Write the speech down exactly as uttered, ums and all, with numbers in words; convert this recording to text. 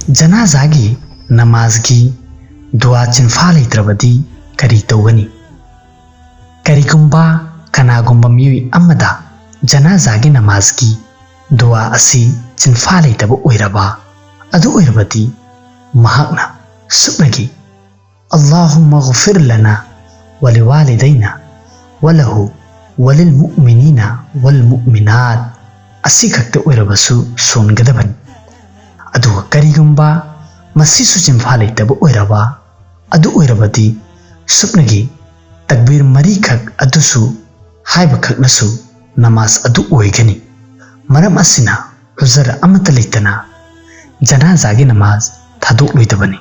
ꯖꯅꯥꯖꯥꯒꯤ ꯅꯃꯥꯖꯒꯤ ꯗꯨꯋꯥ ꯆꯤꯟꯐꯥ ꯂꯩꯇ꯭ꯔꯕꯗꯤ ꯀꯔꯤ ꯇꯧꯒꯅꯤ? ꯀꯔꯤꯒꯨꯝꯕ ꯀꯅꯥꯒꯨꯝꯕ ꯃꯤꯑꯣꯏ ꯑꯃꯗ ꯖꯅꯥꯖꯥꯒꯤ ꯅꯃꯥꯖꯒꯤ ꯗꯨꯋꯥ ꯑꯁꯤ ꯆꯤꯟꯐꯥ ꯂꯩꯇꯕ ꯑꯣꯏꯔꯕ ꯑꯗꯨ ꯑꯣꯏꯔꯕꯗꯤ ꯃꯍꯥꯛꯅ ꯁꯨꯞꯅꯒꯤ "اللهم اغفر لنا ولوالدينا وله وللمؤمنين والمؤمنات" ꯑꯁꯤꯈꯛꯇ ꯑꯣꯏꯔꯕꯁꯨ ꯁꯣꯟꯒꯗꯕꯅꯤ꯫ ꯑꯗꯨꯒ ꯀꯔꯤꯒꯨꯝꯕ ꯃꯁꯤꯁꯨ ꯆꯤꯟꯐꯥ ꯂꯩꯇꯕ ꯑꯣꯏꯔꯕ ꯑꯗꯨ ꯑꯣꯏꯔꯕꯗꯤ ꯁꯨꯞꯅꯒꯤ ꯇꯛꯕꯤꯔ ꯃꯔꯤꯈꯛ ꯑꯗꯨꯁꯨ ꯍꯥꯏꯕꯈꯛꯅꯁꯨ ꯅꯃꯥꯖ ꯑꯗꯨ ꯑꯣꯏꯒꯅꯤ꯫ ꯃꯔꯝ ꯑꯁꯤꯅ ꯎꯖꯔ ꯑꯃꯠꯇ ꯂꯩꯇꯅ ꯖꯅꯥꯖꯥꯒꯤ ꯅꯃꯥꯖ ꯊꯥꯗꯣꯛꯂꯣꯏꯗꯕꯅꯤ꯫